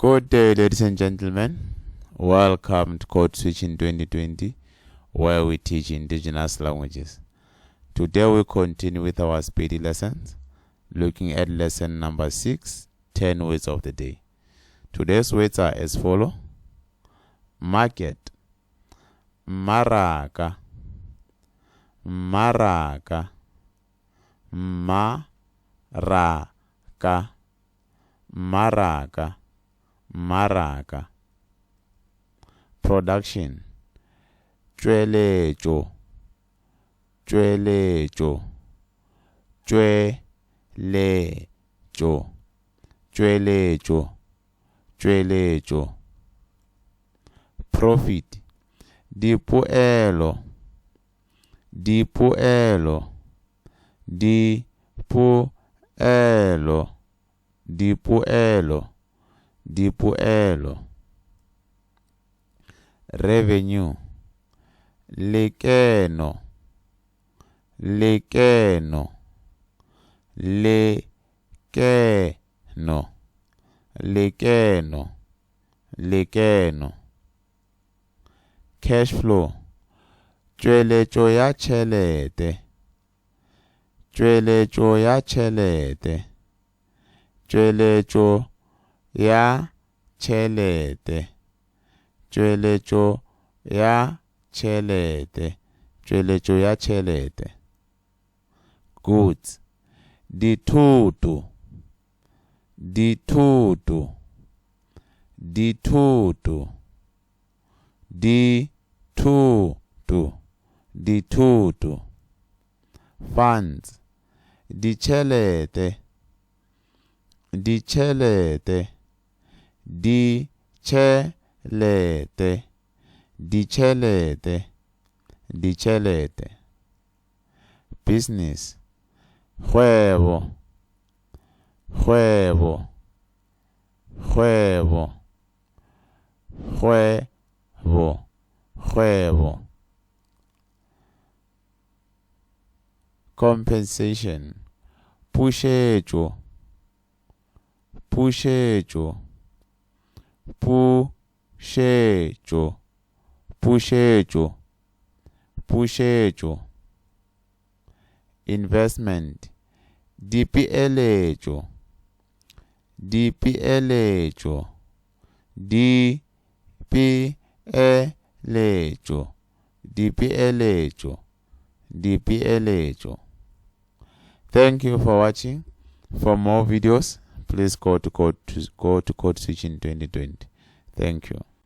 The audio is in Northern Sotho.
Good day, ladies and gentlemen. Welcome to Code Switching 2020, where we teach indigenous languages. Today we continue with our Sepedi lessons, looking at lesson number 6, 10 words of the day. Today's words are as follow. Market, mmaraka, mmaraka, mmaraka, mmaraka, mmaraka. Production, tšweletšo, tšweletšo, tšweletšo, tšweletšo, tšweletšo. Profit, dipoelo, dipoelo, dipoelo, dipoelo, dipoelo. Revenue, lekeno, lekeno, lekeno, lekeno, lekeno. Cash flow, tšweletšo ya tšhelete, tšweletšo ya tšhelete, tšweletšo ya tšhelete, tšweletšo ya tšhelete, tšweletšo ya tšhelete. Goods, dithoto, dithoto, dithoto, dithoto, dithoto. Funds, ditšhelete, ditšhelete, ditšhelete, ditšhelete, ditšhelete. Business, kgwebo, kgwebo, kgwebo, kgwebo, kgwebo. Compensation, pušetšo, pušetšo, pušetšo, pušetšo, pušetšo. Investment, dipeeletšo, dipeeletšo, dipeeletšo, dipeeletšo, dipeeletšo. Thank you for watching. For more videos, please go to code, to, go to Code Switching 2020. Thank you.